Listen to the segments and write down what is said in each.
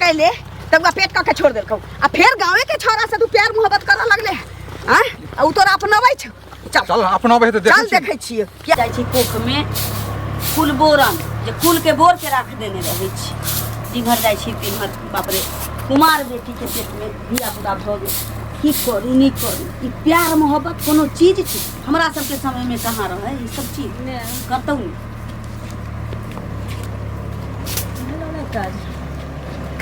कैले तब ओकरा पेट कऽ के छोड़ देलकौ आ फेर गाँवे के छौड़ा से तू प्यार मोहब्बत करऽ लगले आँय आ उ तोरा अपनबै छौ चल। चल अपनाबै है तऽ देखै चल देखै छियै किया जाइ छै कोख में कुल बोरन जे कुल के बोर के राख देने रहै छी जिम्हर जाइ छी तिम्हर बाप रे कुमार बेटी के पेट में धिया पुता भऽ गेल की करू नहि करू ई प्यार मोहब्बत कोनो चीज छै हमरा सबके समय में कहाँ रहै ई सब चीज कतौ नहि काज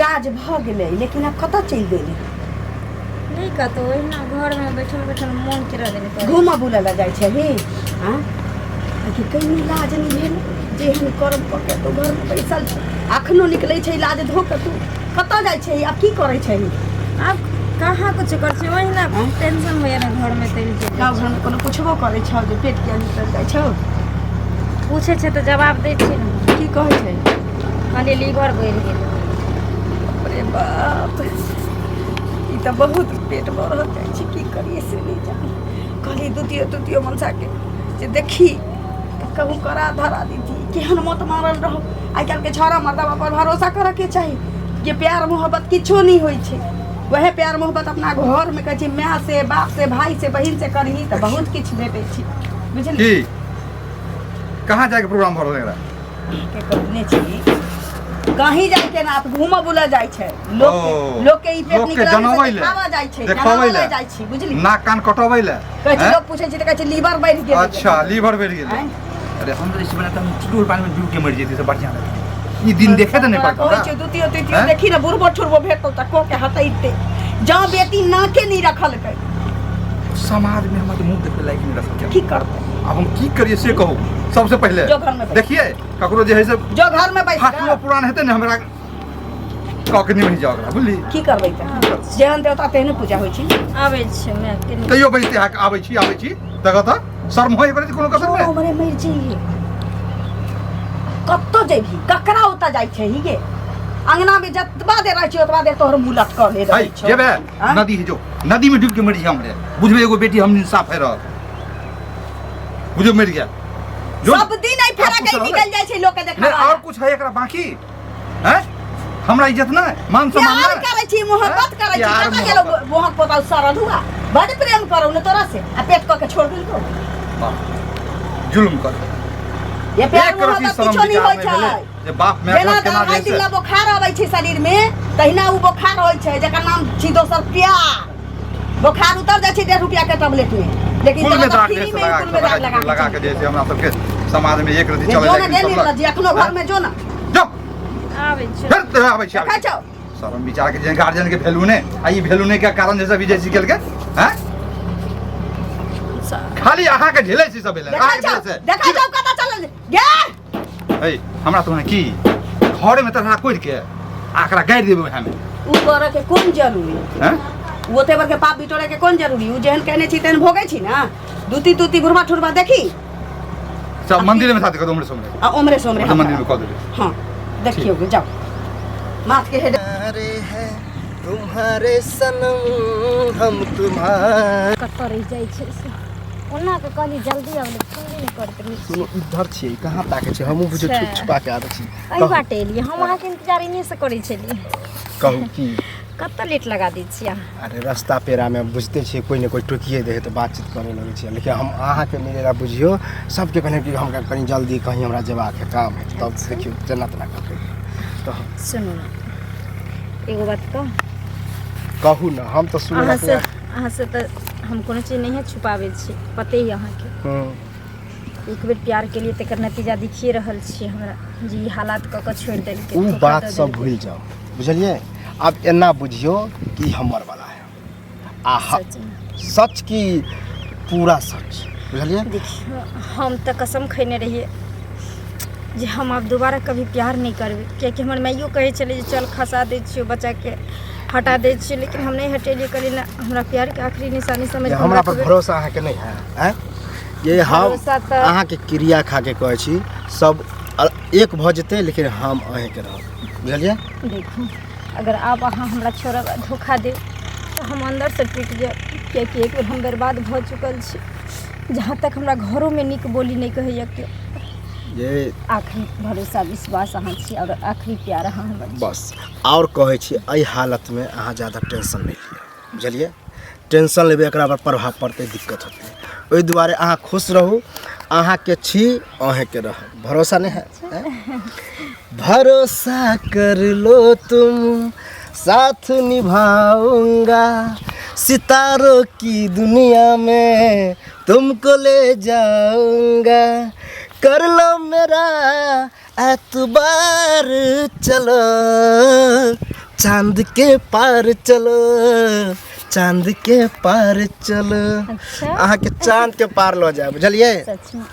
काज भऽ गेलै लेकिन आब कतऽ चलि गेलै नहि कतौ ओहिना घरमे बैठल बैठल मोन के रह देने घूमऽ बुलऽ लए जाइ छही आँय लेकिन कहीं लाज नहि भेल जे हम करम कऽ के तू घरमे बैसल छी अखनो निकलै छै लाज धो के तू कतऽ जाइ छही आब की करै छही आब कहाँ कुछ करै छी ओहिना टेंशन होइए ने घरमे तैं चलि गाँव घरमे कोनो पुछबो करै छौ जे पेट किया निकलि जाइ छौ पूछै छै तऽ जवाब दै छियै ने की कहै छै कहलियै लीवर बढ़ि गेल अरे बाप ई तऽ बहुत पेट बढ़ल जाइ छै की करियै से नहि जानी कहलियै द्वितीय तृतीय मनसाके जे देखी तऽ कहूँ करा धरा दीदी केहन मत मारल रहो आइ काल्हिके छौड़ा मर्दबा पर भरोसा करऽके चाही जे प्यार मोहब्बत किछो नहि होइ छै वएह प्यार मोहब्बत अपना घरमे कहै छै माय से बाप से भाय से बहिन से करही तऽ बहुत किछु भेटै छै बुझलियै की कहाँ जायके प्रोग्राम भऽ रहल है एकरा के कहने छी कहीं जाय के ना घूमऽ बुलऽ जाइ छै लोक के ओ, लोक के ई पेट लोक के निकलल जनबै लए, देखाबऽ जाइ छै देखबै जनबै लए। लए जाइ छी बुझली नाक कान कटबै लए कहै छै हैं? लोक पूछै छै तऽ कहै छै लीवर बढ़ि गेल अच्छा लीवर बढ़ि गेलै आँय? अरे हम तऽ ऐसे बना तऽ हम चुटुर पानी में डूब के मर जैती से बढ़िया रहती ई दिन देखे तऽ नहीं पड़ता कहै छै द्वितीय तृतीय हैं? देखी ने बुढ़बो ठुरबो भेटतौ तऽ को के हटैते जँ बेटी नाके नहि रखलकै समाज में हमर मुंह देखे लायक नहीं रखल की करतै अब हम की करिए से कहू सबसे पहले जो घर में बैठ। देखिए ककरो जे है से जो घर में बैठ फाटलो पुरान हेतै ने हमरा कऽ के नहि जाओ ओकरा बुझली की करबै तऽ जेहन देवता तेहने पूजा होइ छै आबै छै माय के तैयो बजते अहाँके आबै छी आबै छी तकर तऽ शर्म होय करे कोनो कसर नहि हमरे मरि जइहे कतऽ जेबही ककरा ओतऽ जाइ छही गे अंगना में जतबा देर रहै छी ओतबा देर तोहर मुँह लटकल है रहै छौ जेबे आँय? नदी है जो नदी में डूब के मरि हमरे बुझबे एगो बेटी हम इंसाफ है रहत बुझो मरि गेल जो सब दिन एहि फेरा आब के कुछ निकल जाइ छै लोक के नहीं देखावा और कुछ है एकरा बाकी हैं हमरा इज्जत ना मान सम्मान प्यार ना करै छी मोहब्बत करै छी प्यार, कतऽ गेलौ मोहब्बत। मोहक पोता सरल हुआ बड प्रेम करौ ने तोरा से आ पेट कऽ के छोड़ देलकौ वाह, जुल्म कर ये प्यार एक रति मोहब्बत शरम किछो नहि विचार होइ नहि छै भेलै जे बाप माय जेना केना दवाइ जे से दिला बोखार अबै छै शरीर में तहिना उ बोखार होइ छै जकर नाम छी दोसर प्यार बोखार उतर जाइ छै 1.5 रुपया के टैबलेट में लेकिन कुल में तोरा तऽ दाग फ्री जे में लगा कुल में दाग लगा लगा लगा के जे से हमरा सबके समाज में एक रति के चले जो ने जाए गेल निर्लज्ज अखनो घर में जो ना जो आबै छै फिर तो आबै छी देखै आबै छी। छौ शरम विचार के जे गार्जियन के वैल्यू ने आ ई वैल्यू ने के कारण जे सब ई जे सिखल के हैं खाली अहाँ के झेले छी सब एले देखै अहाँ के छौ झेले से देखै छौ कतऽ चलल गे ए हमरा तो की घरे में तरह कोइर के आ एकरा गाड़ि देबै ओएह में उ करऽ के कोन जरूरी हैं उ ओते बड़के पाप बिटोरे के कोन जरूरी उ जेहन कहने छी तेहन भोगै छी ना दूती तूती बुढ़बा ठुरबा देखी सब मंदिर में साथ कर उम्र सोमरे आ ओमरे सोमरे मतलब मंदिर में कऽ देबै हाँ देखियौ गे, जाओ माथ के हेड तुम्हारे हैं तुम्हारे सनम हम तुम्हारे कतऽ रहि जाइ छै से ओना कऽ कहली जल्दी आबै फोन नहि करैत रहै छी सुनू इधर छियै कहाँ ताकै छियै हमहूँ बुझियौ छुप छुपा के आबै छी एहि बाटे एलियै हम अहाँके इंतजार एने से करै छलियै कहू की कतऽ लेट लगा दै छियै अहाँ अरे रास्ता पेरामे बुझिते छियै कोइ ने कोइ टोकिए दै हइ तऽ बातचीत करऽ लगै छियै लेकिन हम अहाँके मिलै लए बुझियौ सबके कहने कि हमरा कनि जल्दी कहीं हमरा जेबाक है काम है तब देखियौ जेना तेना कऽ के तऽ सुनू ने एगो बात कहू कहू ने हम तऽ सुनै अहाँ से अहाँ से तऽ हम कोनो चीज नहिए छुपाबै छी पते ही अहाँके एक बेर प्यार केलियै तकर नतीजा देखिए रहल छियै हमरा जे ई हालात कऽ कऽ छोड़ि देलकै ओ धोखा बात दऽ सब देलकै। भूलि जाउ बुझलियै आब एना बुझियौ कि हमर वाला है आ सच मे। सच की पूरा सच बुझलियै देखियौ हम तऽ कसम खयने रहियै जे हम आब दोबारा कभी प्यार नहि करबै कियाकि हमर माइयो कहै छलै जे चल खसा दै छियौ बच्चाके हटा दै छियै लेकिन हम नहि हटेलियै कहलियै ना हमरा प्यारके आखिरी निशानी समझ जे हमरा पर भरोसा अहाँके नहि है आँय ये हम भरोसा तऽ- अहाँके क्रिया खा के कहै छी सब एक भऽ जेतै लेकिन हम अहीँके रहब बुझलियै देखू अगर आब अहाँ हमरा छोड़ब आ धोखा देब तऽ हम अन्दरसँ टूटि जायब कियाकि एक बेर हम बर्बाद भऽ चुकल छी जहाँ तक हमरा घरोमे नीक बोली नहि कहैए केओ जे आखिरी भरोसा विश्वास अहाँ छी आओर आखिरी प्यार अहाँ हमर छी। बस आओर कहै छी एहि हालतमे अहाँ ज्यादा टेंशन नहि लिअ बुझलियै टेंशन लेबै एकरा पर प्रभाव पड़तै दिक्कत होतै ओहि दुआरे अहाँ खुश रहू अहाँके छी अहेँके रहब भरोसा नहि है हैं? भरोसा कर लो तुम साथ निभाऊंगा सितारों की दुनिया में तुमको ले जाऊंगा कर लो मेरा एतबार चलो चांद के पार चलो चांद के पार चलो अच्छा। अहाँके चांद के पार लऽ जायब बुझलियै सचमे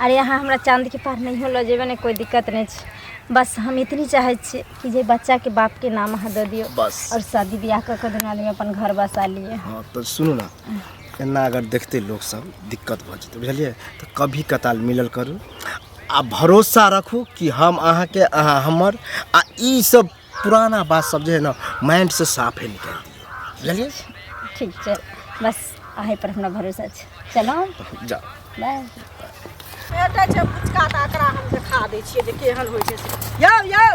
अरे अहाँ हमरा चाँदके पार नहियो लऽ जेबै ने कोइ दिक्कत नहि छै बस हम इतनी चाहै छियै कि जे बच्चाके बापके नाम अहाँ दऽ दियौ बस। आओर शादी बियाह कऽ कऽ दुनू आदमी अपन घर बसा लिए हँ तऽ सुनू ने एना अगर देखतै लोकसब दिक्कत भऽ जेतै बुझलियै तऽ कभी कताल मिलल करू आ भरोसा रखू कि हम अहाँके अहाँ हमर आ ई सब पुराना बात सब जे है ने माइंडसँ साफे निकालि दियौ बुझलियै ठीक छै बस अहीं पर हमरा भरोसा छै चलू जाउ बाय भेटै छै फुचका तऽ एकरा हम देखा दै छियै जे केहन होइ छै से। यौ यौ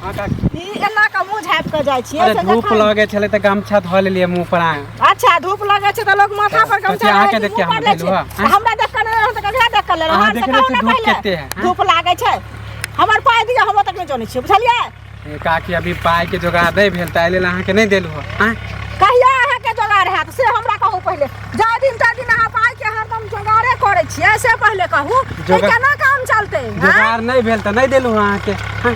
हाँ काकी ई एना कऽ मुँह झाँपि कऽ जाइ छियै अरे से धूप जखन- लगे छलै तऽ गमछा धऽ लेलियै मुँह पर आए अच्छा धूप लगै छै तऽ लोक माथा पर गमछा अहाँके रहै छै, देख के मुँह हम पर लै देलहुँ छै। हँ? तऽ हमरा देख कऽ नहि रहल तऽ ककरा देख कऽ लेलहुँ अहाँ अहाँ से देखने कहू छी ने धूप पहिले। कते है, हँ? धूप लागै छै हमर पाइ दिअ हम तक नहि जनै छियै बुझलियै ए, काकी अभी पाइके जोगाड़ नहि भेल ताहि लेल अहाँके नहि देलहुँ हँ आँय? कहिया अहाँके जोगाड़ हैत से हमरा कहू पहिले जाहि दिन ताहि दिन अहाँ पाइके हरदम जोगाड़े करै छियै से पहिले कहू ई केना काम चलतै आँय? जोगाड़ नहि भेल तऽ नहि देलहुँ अहाँके हँ?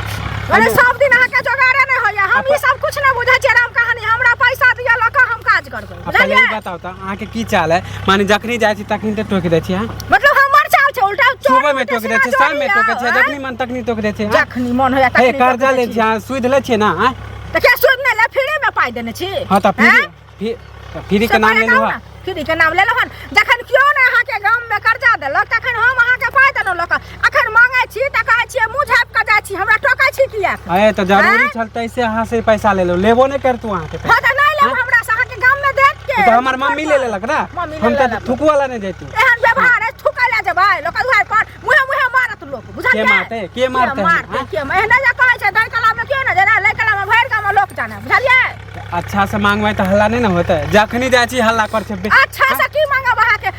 अरे सब दिन अहाँके जोगाड़े नहि होइया हम ई सब कुछ नहि बुझै छियै राम कहानी हमरा पैसा दिअ लऽ कऽ हम काज करबै आ पहिले बुझलियै ई बताउ तऽ अहाँके की चाल है माने जखनी जाइ छी तखनी तऽ टोकि दै छी हँ मतलब हमर चाल छै उल्टा चोर सुबह में उल्टे टोक दै सीधा छै शाम में जोड़ी टोकै छै आउ, जखनी मन तखनी टोक दै छै हँ? जखनी मन होइया हे तखनी कर्जा टोकि लै दै छी अहाँ सूद लै छियै ने आँय? तऽ किया सूद नहि ले फ्री में पाइ देने छी हँ तऽ फ्री आँय? तऽ फ्री के से नाम पहिले लेलहुँ कहू हँ ने, फ्री के नाम लेलहुँ हन जखन केओ नहि अहाँके गाममे कर्जा देलक तखन हम अहाँके पाइ देलहुँ लऽ कऽ अखन मांगै छी तऽ कहै छियै मुँह झाँपि कऽ जाइ छी हमरा टोकै छी किया अरे तऽ जरूरी आँय? छल तैसे अहाँ से पैसा लेलहुँ लेबो नहि करतू अहाँके पैसा हँ तऽ नहि लेब हमरा से अहाँके गाममे देत के ओ तऽ हमर मम्मी ले लेलक ने मम्मी ले हम तऽ लेलक। थुकू वाला नहि जैतू एहन व्यवहार अछि थुकै लए जेबै लोक दुआरि पर मुँहे मुँहे मारत लोक बुझलियै के मारतै? के मारतै? मारतै आँय? के एहने जे कहै छै दै कला मे केओ ने जेना लै कला मे भरि गाममे लोक जाने बुझलियै अच्छा से मांगबै तऽ हल्ला नहि ने होतै जखनी जाइ छी हल्ला कर छै अच्छा से की मांगब अहाँके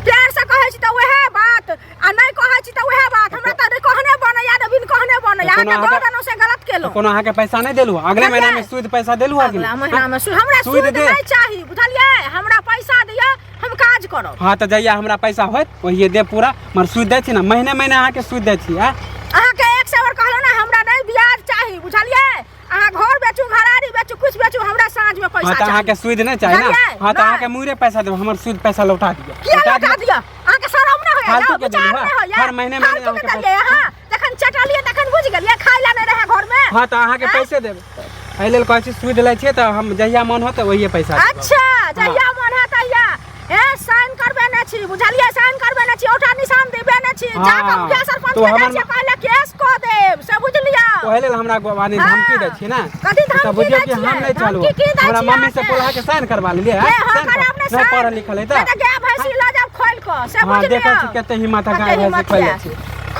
प्यार से कहै छी तऽ उएह बात आ नहि कहै छी तऽ उएह बात हमरा तऽ नहि कहने बनैया ने बिन कहने बनैया तऽ कोनो अहाँके अहाँके- दऽ देलहुँ से गलत केलहुँ कोनो अहाँके पैसा नहि देलहुँ अगले महीना में सूद पैसा देलहुँ कि अगला नहि महीना मे सूद हमरा सूद सूद दे। नहि चाही बुझलियै हमरा पैसा दिअ हम काज करब हँ तऽ जहिया हमरा पैसा होत ओहिए देब पूरा मगर सूद दै छी ने महीने महीने अहाँके सूद दै छी आँय अहाँके एक सौ बेर कहलहुँ ने हमरा नहि ब्याज चाही बुझलियै अहाँ घर बेचू घरारी बेचू कुछ बेचू हमरा साँझ में पैसा हाँ तऽ अहाँके चाही सूद नहि चाही ने बुझलियै? हाँ तऽ नहि। अहाँके मुरे पैसा देब हमर सूद पैसा लौटा दिअ किया लौटा दिअ अहाँके शरम नहि होइया फालतू जाउ, के विचार देलहुँ, नहि होइया हर महीने महीने फालतू के अहाँके देलियै अहाँ जखन चटलियै तखन बुझि गेलियै खाय लए नहि रहै घरमे हाँ तऽ अहाँके आँय? पैसे देब एहि लेल कहै छी सूद लै छियै तऽ हम जहिया मन होत ओहिए पैसा देब। अच्छा जहिया मन है तहिया ए साइन करबे नहि छी बुझलियै साइन करबे नहि छी औठा निशान देबे नहि छी जा कऽ हाँ, मुखिया सरपंच तो के जाइ हमर- छियै कहले केस कऽ देब से बुझलियै ओहि लेल हमरा गोवानी हाँ। धमकी दै छियै ने कथी तऽ धमकी बुझियौ दै कि हम छियै? नहि चलू धमकी की दै हमरा छियै मम्मी से अहाँके? बोला के साइन करवा लेलियै के हैं? हाँ साइन कराब नहि नहि साइन पढ़ल लिखल है नहि तऽ तऽ गाय भैंसी लऽ जाब खोलि कऽ से हाँ बुझलियै देखै छी कते हिम्मत है गाय कते भैंसी हिम्मत खोलि यऽ। लै छी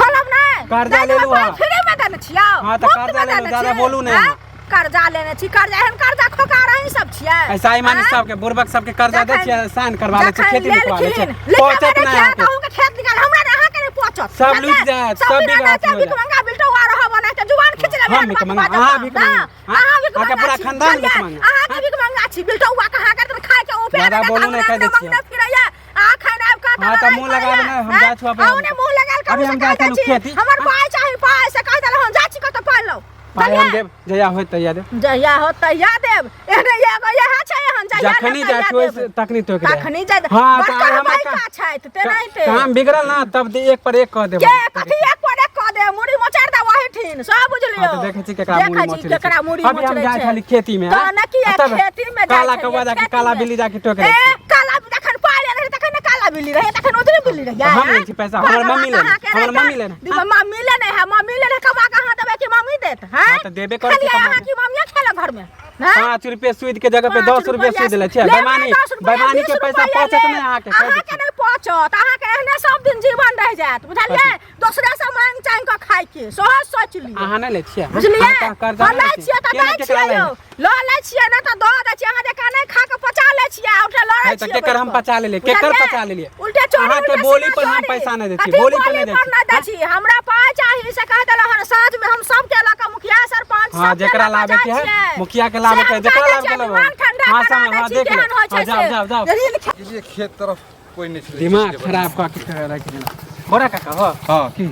खोलब नहि कर्जा नहि देबै लेलहुँ पाइ, अहाँ। फ्रीमे देने छियौ हाँ, तऽ मुफ्तमे कर्जा लेलहुँ, देने ज्यादा छी। बोलू नहि आँय? अहाँ। कर्जा लेने छी कर्जा एहन कर्जा खोकार अहीं सब छियै ऐसा ही मानी आँय? सबके बुड़बक सबके कर्जा दै जखन- छियै साइन करवा लै छियै जखन खेती लिखवा लै छियै लेलखिन, लिखा पहुँचत बने नहि खेत, अहाँके अहूँके खेत निकाल हमरा ने अहाँके नहि पहुँचत सब बुझलियै? लुटि जायत, सब बिना बिगड़त नाते हो भीख जायत। मंगा बिलटौआ रहब ओनाहिते जुबान खींच लेबै हम हनुमान भीख मंगा, बाजब अहाँ तऽ, भीख ना, मंगा, हाँ? अहाँ भीख अहाँके मंगा पूरा छी, खानदान भीख बुझलियै? मंगा, अहाँके भीख मंगा छी बिलटौआ के अहाँके तऽ खाय के उपे ज्यादा बोलू नहि, कहि दै छियै। फिरैया अहाँ खाय आबि कऽ हाँ, तऽ मुँह लगाबै नहि, हम जाइ छी अभी। अहूँ ने मुँह लगायल करू अभी से हम कहि जाइ दै छी छी। खेती। हमर पाइ चाही पाइ से कहि देलहुँ हम जाइ छी कतऽ पाइ लौ पाइ हम देब जहिया होत तहिया देब जहिया हो तहिया देब एहने एगो इएह छै एहन जहिया जखनी लेब जाइ तहिया छी ओहि देब। तखनी टोकि देब तखनी जाइ हाँ तऽ बड़का आइ हमर भाई का छथि तेनाहिते काम बिगड़ल ना तब दे एक पर एक कह देब के कथी एक पर एक कऽ दे मुड़ी मोचार दे वही ठीन सब बुझलियो हाँ, तऽ देखै छी केकरा मुड़ी देखै छी मोचरै छै। केकरा मुड़ी अभी हम मोचरै जाइ छै। छली खेती मे, तऽ आँ? ने किया आ तब खेती मे जाइ काला छलियै, कौआ जाके खेती काला मे। बिल्ली जाके टोकि ए दै छै। काला जखन पाइ लेने रहै तखन ने काला बिल्ली रहै तखन उजरे बिल्ली रहै तऽ हम लै छी पैसा, हमर मम्मी लेने, हमर मम्मी लेने। मम्मी लेने है मम्मी लेने कमा कऽ अहाँ देबै कि मम्मी देत हैं हाँ, तऽ देबे करै छी खाली कमा अहाँ कऽ। की मम्मिये खेलक घरमे हैं 5 रुपये सूद के जगह पे 5 10 रुपये सूद लै छियै लेब बेमानी ने 10 रुपैआ, बेमानी 20 के पैसा रुपैआ पहुँचत लेब। नहि अहाँके कहि दै अहाँके छी। नहि पहुँचत अहाँके एहने एहने सब दिन जीवन रह जायत, बुझलियै? दोसरे से मांग चांग के खाय के सहज सोच लियौ। अहाँ नहि लै छियै? बुझलियै? अहाँ कर्जा हम नहि लै लै छियै तऽ केना दै केकरा छियै लै यौ, लऽ लै छियै, नहि तऽ दऽ दै छियै। अहाँ जकाँ नहि खा कऽ पचा लै छियै आ उल्टे लड़ै है तऽ छियै केकर हम बैठ कऽ। पचा लेलियै? केकर बुझलियै? पचा लेलियै? उल्टे चोरी, अहाँके उल्टे बोली सीना पर हम चोरी। पैसा नहि दै छियै, कथी बोली पर नहि दै पर छियै। नहि दै छी? हमरा पाइ चाही से कहि देलहुँ हन। साँझमे हम सबके लऽ कऽ मुखिया सरपंच हाँ सबके जेकरा लऽ कऽ लाबे जाइ के है छियै। मुखिया के लाबे से के है, हम जेकरा कहि दै लाबे के छियै, लाबे। दिमाग ठंडा हाँ, करा सब दै हाँ छी, देख ले। केहन होइ हाँ छै जाओ से। जाओ जाओ। ऋण ये खेत तरफ कोई नहीं छलै। दिमाग खराब कऽ के राखि देलक। बड़ा काका हो। हाँ। की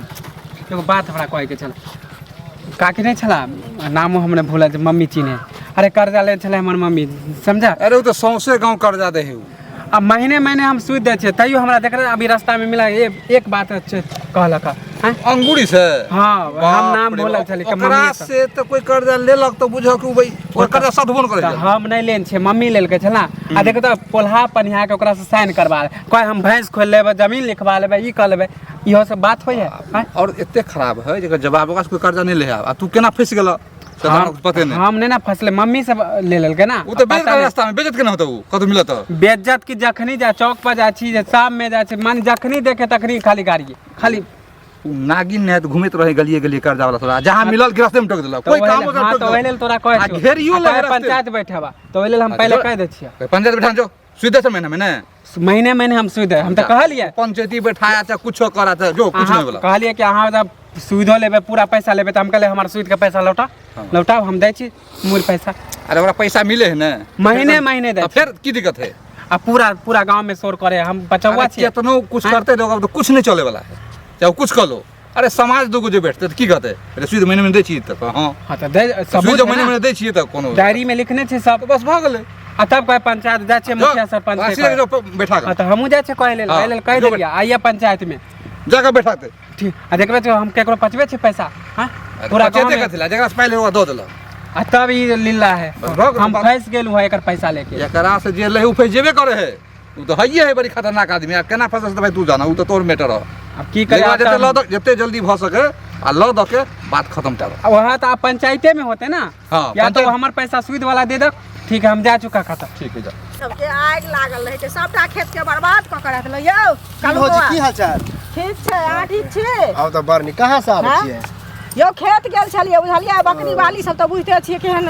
एगो बात हमरा कहैके छल। काकी नहि छला, नामो हमरे भूलल छै, मम्मी चिन्हे। अरे कर्जा ले छलै हमर मम्मी, समझा? अरे ओ तऽ सौंसे गाँव कर्जा दै है उ। आ महीने महीने हम सूद दै छियै, तैयो हमरा देख रहे अभी रास्तामे मिला एक बात छै कहलक हँ। अंगूरी से? हाँ, हम बाप नाम रे बोलल बाप। छली कि ओकरा मम्मी से। से तऽ कोई कर्जा लेलक तऽ बुझऽ कि उ भाई ओकर कर्जा सधबो नहि करै तऽ छै। हम नहि लेने छियै, मम्मी लेलकै छल ना। आ देखो तऽ पोल्हा पनिहा के ओकरासँ साइन करबा ले, कहे हम भैंस खोलि लेबै, जमीन लिखवा लेबै, ई कऽ लेबै, इहो सब बात होइ है? आँय? और एते खराब है जेकर जवाब ओकरा से कोई कर्जा नहीं ले आ तू केना फंसि गेल से तऽ हमरा पते नहीं। हम नहि ने फसले, मम्मी सब ले लेलकै ना। उ तऽ बेच पता नहि। रास्ता में बेचत केना होतौ? उ कतौ मिलत? बेज्जत की जखनी जा चौक पर जाइ छी, जे शाम में जाइ छी, माने जखनी देखे तखनी खाली गाड़ी खाली। उ नागिन नहि तऽ घूमैत रहे गलिए गलिए कर्जा वाला तोरा जहाँ मिलल कि रास्ते में टोक देलक। तऽ कोई ओहि काम लेल- ओकरा हाँ टोक तऽ ओहि देलक। लेल तोरा कहै आ छियौ। घेरियो आ ले कहे रास्ते। पंचायत बैठेबा तऽ ओहि लेल हम पहिले कहि दै छियै। पंचायत बैठा जो सुधे छै महीना महीने। महीने महीने हम सुध, हम तऽ कहलियै पंचायती बैठाया चाहे कुछो करा चाहे जो कुछ अहाँ नहीं वाला। कहलियै कि अहाँ जब सुधो लेबै, पूरा पैसा लेबै, तऽ हम कहलियै हमर सुध के पैसा लौटा। हाँ। लौटाउ, हम दै छी मूल पैसा। अरे ओकरा पैसा मिले है ने? महीने महीने दै। तऽ फेर की दिक्कत है? आ पूरा पूरा गाँव में शोर करे, हम बचौआ अरे छियै। केतनो कुछ करते रहो तो कुछ नहीं चले वाला है, चाहे कुछ कर लो। अरे समाज दूगो जे बैठते तऽ की कहते? अरे सुध महीने महीने दै छियै तऽ हाँ। हाँ तऽ दै सुध सबूत जब है महीने ना। महीने दै छियै तऽ कोनो डायरी में लिखने छै सब। तऽ बस भऽ गेलै। आ तब कहे पंचायत जाइ छियै मुखिया सरपंच के सीधे कहे। जो बैठा हाँ तऽ हमहूँ जाइ छियै कहै लेल। हाँ, एहि लेल कहि जो देलियै, आइए पंचायत में जाके बैठाते। ठीक, आ देखबै छियै हम केकरो पचबै छियै पैसा? हाँ पूरा गाँव पंचायते में कथी ला, जकरा से पाइ ले ओकरा दऽ देलक। आ तब ई लीला है। बस भऽ गेल हम बात। फँसि गेलहुँ हँ एकर पैसा लेके। एकरा से जे ले उ फँसि जेबे करे है। उ तऽ हइए है बड़ी खतरनाक आदमी। आ केना फँसल तऽ भाई तू जाना, उ तऽ तोर मैटर ह। आब की करियै? लेकिन आब जते तऽ लऽ दऽ जते जल्दी भऽ सके आ लऽ दऽ के बात खत्म कर। वहाँ तऽ आब पंचायते में होते ना। हाँ, या तो पंचायत- हमर पैसा सूद वाला दे दो, ठीक है, हम जा चुका खत्म। ठीक है जा। सबके आगि लागल रहै छै, सबटा खेत के बर्बाद कऽ के राखि देलक यौ। की भौजी, की हाल चाल? ठीक छै, अहाँ ठीक छी? आब तऽ बड़ नीक। कहाँ से आबै हाँ? छियै? यौ खेत गेल छलियै, बुझलियै? बकरी वाली सब तऽ बुझिते छियै केहन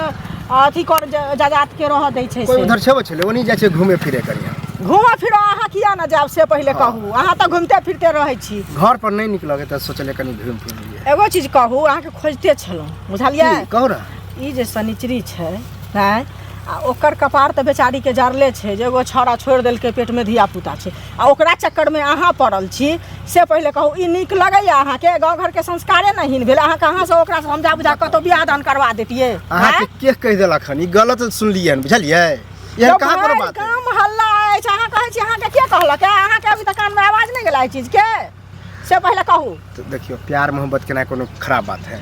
अथी कर जजात के रहऽ दै छै। कोई से उधर छेबो छलै, ओनी जाइ छै घूमे फिरे करिया। घूमऽ फिरऽ अहाँ किया ने जायब से पहिले कहू। अहाँ तऽ घुमिते फिरते रहै छी। घर पर नहि नीक लगै तऽ सोचलियै कनि घूमि फिर लियै। एगो चीज कहू, अहाँके खोजिते छलहुँ, बुझलियै? की कहू ने। ई जे शनिचरी छै आँय, आ ओकर कपार तऽ बेचारीके जरले छै जे एगो छौड़ा छोड़ि देलकै, पेटमे धियापुता छै, आ ओकरा चक्करमे अहाँ पड़ल छी, से पहिले कहू ई नीक लगैए अहाँके? गाँव घरके संस्कारे नहि हीन भेल अहाँके? अहाँसँ ओकरा समझा बुझा कतहु बियाह दान करवा देतियै। अहाँके के कहि देलक हन? ई गलत सुनलियै हन, बुझलियै? एहन कहाँ कोनो बात है? काम हल्ला अछि। अहाँ कहै छी अहाँके के कहलक? अहाँके अभी तक कानमे आवाज नहि गेला एहि चीजके, से पहिले कहू। तऽ देखियौ, प्यार मोहब्बत केनाइ कोनो खराब बात है?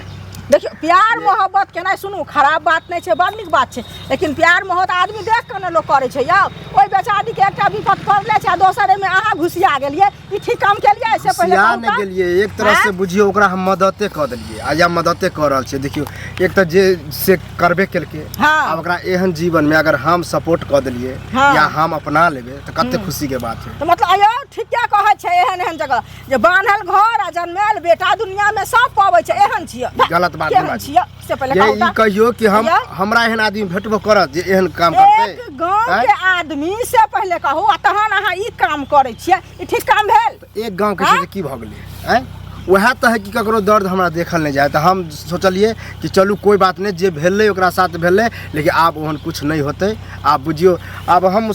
देखियौ, प्यार मोहब्बत केनाइ सुनू खराब बात नहि छै, बड़ नीक बात छै, लेकिन प्यार मोहब्बत आदमी देख कऽ ने लोक करै छै यौ। ओहि बेचारीके एकटा विपत पड़ले छै आ दोसर एहिमे अहाँ घुसिया गेलियै, ई ठीक काम केलियै से पहिले सिया कहू नहि तऽ? गेलियै, एक तरह से आँय? बुझियौ ओकरा हम मदते कऽ देलियै आ या मदते कऽ रहल छियै। देखियौ, एक तऽ जे से करबे केलकै। हाँ। आब ओकरा एहन जीवनमे अगर हम सपोर्ट कऽ देलियै हाँ। या हम अपना लेबै तऽ कते खुशीके बात है। तऽ मतलब अयौ ठीके कहै छै, एहन एहन जगह जे बान्हल घर आ जनमायल बेटा दुनियामे सब पबै छै, एहन छियै। गलत बात नहि केहन बाजू। छियै से पहिले ये कहू ई तऽ। कहियौ कि हम यौ? हमरा एहन आदमी भेटबो करत जे एहन काम करतै? एक गाँव आँय? के आदमी से पहिले कहू, आ तहन अहाँ ई काम करै छियै, ई ठीक काम भेल? एक गाँवके छै तऽ की भऽ गेलै? आँय, उएह तऽ है कि ककरो दर्द हमरा देखल नहि जाय, तऽ हम सोचलियै कि चलू कोइ बात नहि, जे भेलै ओकरा साथ भेलै, लेकिन आब ओहन किछु नहि होतै। आब बुझियौ आब हम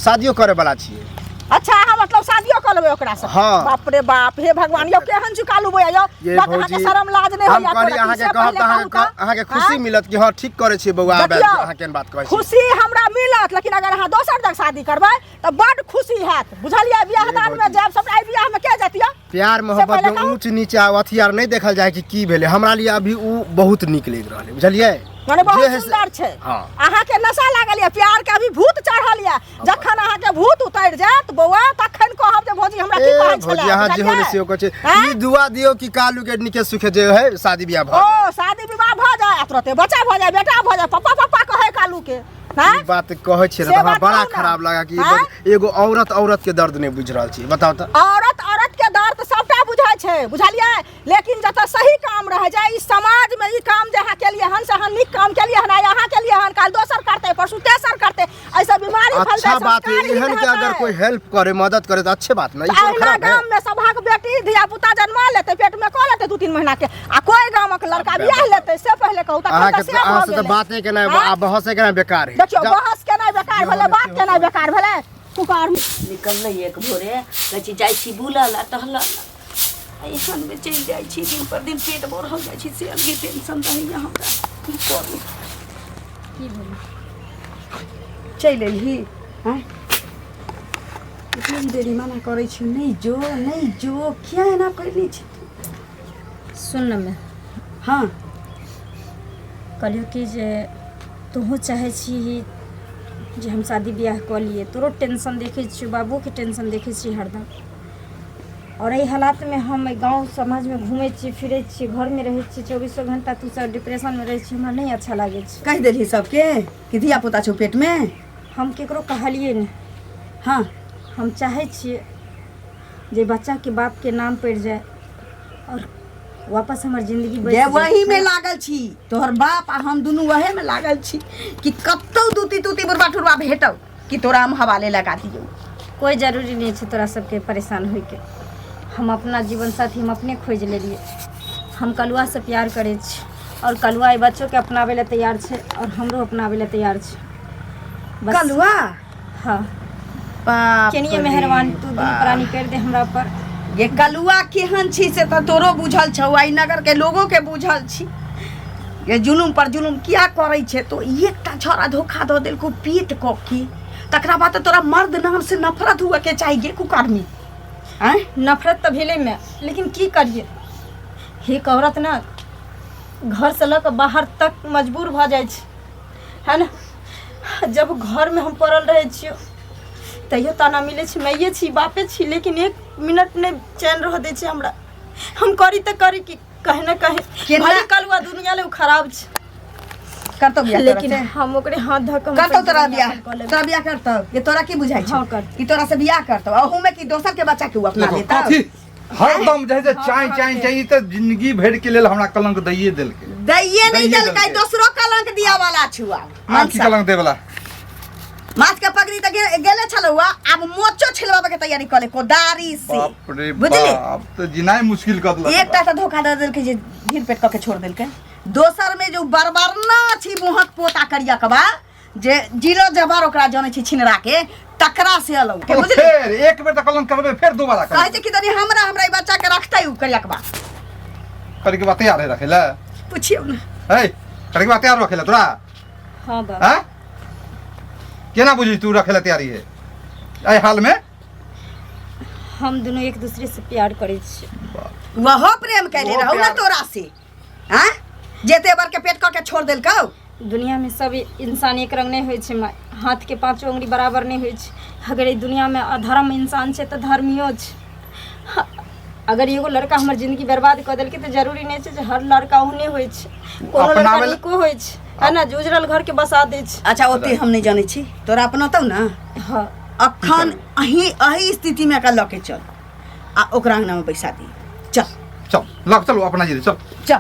शादियो करैवला छियै। अच्छा, अहाँ मतलब शादियो कऽ लेबै ओकरा से? हाँ। बाप रे बाप, हे भगवान, यौ केहन चुकालू बौआ यौ। ये बक अहाँके भौजी, शरम लाज नहि हम होइया कहली एको रत्ती, अहाँके से कहब पहिले तऽ अहाँके कहू तऽ। अहाँके खुशी आँय? मिलत कि हाँ ठीक करै छियै बौआ, आब देखियौ, अहाँ केहन बात कहै छी। खुशी हमरा मिलत, लेकिन अगर अहाँ दोसर जगह शादी करबै तऽ बड खुशी हैत, बुझलियै? बियाह ये दान मे भौजी। जायब सबटा, एहि बियाह मे के जायत यौ? प्यार से मोहब्बत पहिले में कहू। ऊंच नीच आ अथी आर नहीं देखल जाए कि की भेलै। हमरा लिए अभी उ बहुत नीक लागि रहल है, बुझलियै? माने बहुत जे है से- सुंदर छै। हाँ। अहाँके नशा लागल यऽ प्यार के, अभी भूत चढ़ल यऽ। जखन अहाँके भूत उतरि जायत बौआ, तखन कहब जे भौजी हमरा की ए कहै भौजी, छलै। अहाँ जे हो बुझलियै? ने से कहै छै। आँय? ई दुआ दियौ कि कालू के नीके सुखे जे है शादी बियाह भऽ जाए। ओ शादी विवाह भऽ जाय आ तुरते बच्चा भऽ जाय, बेटा भऽ जाय, पप्पा पप्पा कहै कालू के। ई बात कहै छियै से ने तऽ हमरा बात बड़ा कहू ने। खराब लगा कि आँय? एगो औरत औरत के दर्द नहि बुझि रहल छी, बताउ तऽ। औरत औरत के रहै छै, बुझलियै? लेकिन जतऽ सही काम रहै छै ई समाजमे, ई काम जे अहाँ केलियै हन से अहाँ नीक काम केलियै हन। आइ अहाँ केलियै हन, काल्हि दोसर करतै, परसू तेसर करतै, एहिसँ बीमारी फैलतै। अच्छा बात है, संस्कारहीन एहन के अगर हेतै। कोई हेल्प करे, मदद करे तो अच्छे बात ना, ई तऽ कोनो अहिना खराब है? गाममे सभक बेटी धिया पुता जन्मा लेतै, पेटमे कऽ लेतै 2-3 महीना के, आ कोइ गामक लड़का बियाह लेतै से पहिले कहू। तखन अहाँके तऽ से अहाँ भऽ से तऽ गेलै। बाते केनाइ आँय? आ बहसे केनाइ बेकार है। देखियौ, जाउ। बहस केनाइ बेकार भेलै, बात केनाइ बेकार भेलै, कुकार निकललै एक भोरे, कहै छी जाइ छी बुलऽ लए, टहलऽ लए, आ एहनमे चलि जाइ छी। दिन पर दिन पेट बढ़ल जाइ छै, से अलगे टेंशन रहैए हमरा। की करू? की भेलै? चलि एलही? आँय, इतना देरी मना करै छी, नहि जो, नहि जो, किया एना कयने छी तू? सुन ने मैं। हँ। कहलियौ कि जे तोहूँ चाहै छी जे हम शादी बियाह कऽ लिए। तोरो टेंशन देखै छियौ, बाबूके टेंशन देखै छियै हरदम, आओर एहि हालातमे हम एहि गाँव समाजमे घूमै छी, फिरै छी, घरमे रहै छी चौबीसो घंटा, तू सब डिप्रेशनमे रहै छी, हमरा नहि अच्छा लागै छै। कहि देलही सबके कि धिया पुता छौ पेटमे? हम केकरो कहलियै नहि। हँ। हम चाहै छियै जे बच्चाके बापके नाम पड़ि जाय आओर वापस हमर जिंदगी बचि जे जाय। वही में लागल छी, तोहर बाप आ हम दुनू वही में लागल छी कि कतौ दूती तूती बुढ़बा ठुरबा भेटौ कि तोरा हम हवाले लगा दियौ। कोइ जरूरी नहि छै तोरा सबके परेशान होइके। हम अपना जीवन साथी हम अपने खोजि लेलियै। हम कलुआसँ प्यार करै छी आओर कलुआ एहि बच्चोके अपनाबै लए तैयार छै आओर हमरो अपनाबै लए तैयार छै। बस। कलुआ? हँ। बाप केनिये रे मेहरबानी तू दुनू बाप। प्राणी कर दे हमरा पर। ये कलुआ केहन छी से तऽ तोरो बुझल छौ, आई नगर के लोगो के बुझल छी। ये जुलुम पर जुलुम किया करै छै? तो एकटा छौड़ा धोखा दऽ देलको पेट कऽ के, तकरा बाद तऽ तोरा मर्द नाम से नफरत हुए के चाहिए कुकर्मी। आँय? नफरत तऽ भेलै मैं, लेकिन की करिए? एक औरत ने घरसँ लऽ कऽ बाहर तक मजबूर भऽ जाइ छै, है ने? जब घरमे हम पड़ल रहै छियै तैयो ताना मिलै छै, माइए छी, बापे छी, लेकिन एक मिनट नहि चैन रहऽ दै छै हमरा। हम करी तऽ करी कि कहे ने कहे केना? भले कलुआ दुनिया ले उ खराब छै, करतौ बियाह तोरा लेकिन से? हम ओकरे हाथ धऽ कऽ हम करतौ अपन तोरा जीवन बियाह? यापन कऽ लेबै। तोरा बियाह करतौ? ये तोरा की बुझाइ छौ? हँ, करतौ। कि तोरा से बियाह करतौ, अहू में कि दोसर के बच्चा के उ अपना देखो लेतौ? कथी हरदम जे है से चाय चाय चाय, ई तऽ जिंदगी भरि के लेल हमरा कलंक दैये देलकै। दैये नहीं दैये देलकै, देलकै। दोसरो कलंक दिया वाला छुआ। आब की कलंक देवला? माछ के पगड़ी तऽ गेले छलौ, आब मोचो छिलवावे के तैयारी कऽ ले कोदारी से। बाप रे बुझली? बाप, तऽ जिनाइ मुश्किल कऽ देलक। एकटा तऽ धोखा दऽ देलकै जे धीर पेट कऽ के छोड़ देलकै, दोसर में जो बरबरना छी मुहक पोता करिया कबा जे जीरो जबर ओकरा जनै छी छिनरा के, तकरा से अलग के तो बुझली? फेर एक बेर तऽ कलंक करबै, फेर दोबारा कहै कलंक छै कि तनी हमरा हमरा ई बच्चा के रखतै उ करिया कबा? करे के बाद तैयार है रखे ला? पुछियौ ने। है करे के बाद तैयार रखे ला तोरा? हँ बाप। हैं, केना बुझी तू रखे ला तैयारी है एहि हाल में? हम दुनू एक दूसरे से प्यार करै छी। वहो प्रेम कैले ओहो रहौ ना प्यार। तोरा से? हाँ, जेते बर के पेट कऽ के छोड़ देलकौ। दुनियामे सब इंसान एक रंग नहि होइ छै माय, हाथके पाँचो उंगली बराबर नहि होइ छै। अगर एहि दुनियामे अधर्म इंसान छै तऽ धर्मियो छै। अगर एगो लड़का हमर जिंदगी बर्बाद कऽ देलकै तऽ जरूरी नहि छै जे हर लड़का ओहने होइ छै। कोनो लड़का अपनाबै लए- नीको होइ छै, है ने, जे उजरल घरके बसा दै छै। अच्छा, ओते हम नहि जानै छी, तोरा अपनतौ ने? हँ। अखन अही अही स्थितिमे एकरा लऽ के चल आ ओकरा अंगनामे बैसा दी। चल चल लग चलू अपना जी, चल चल।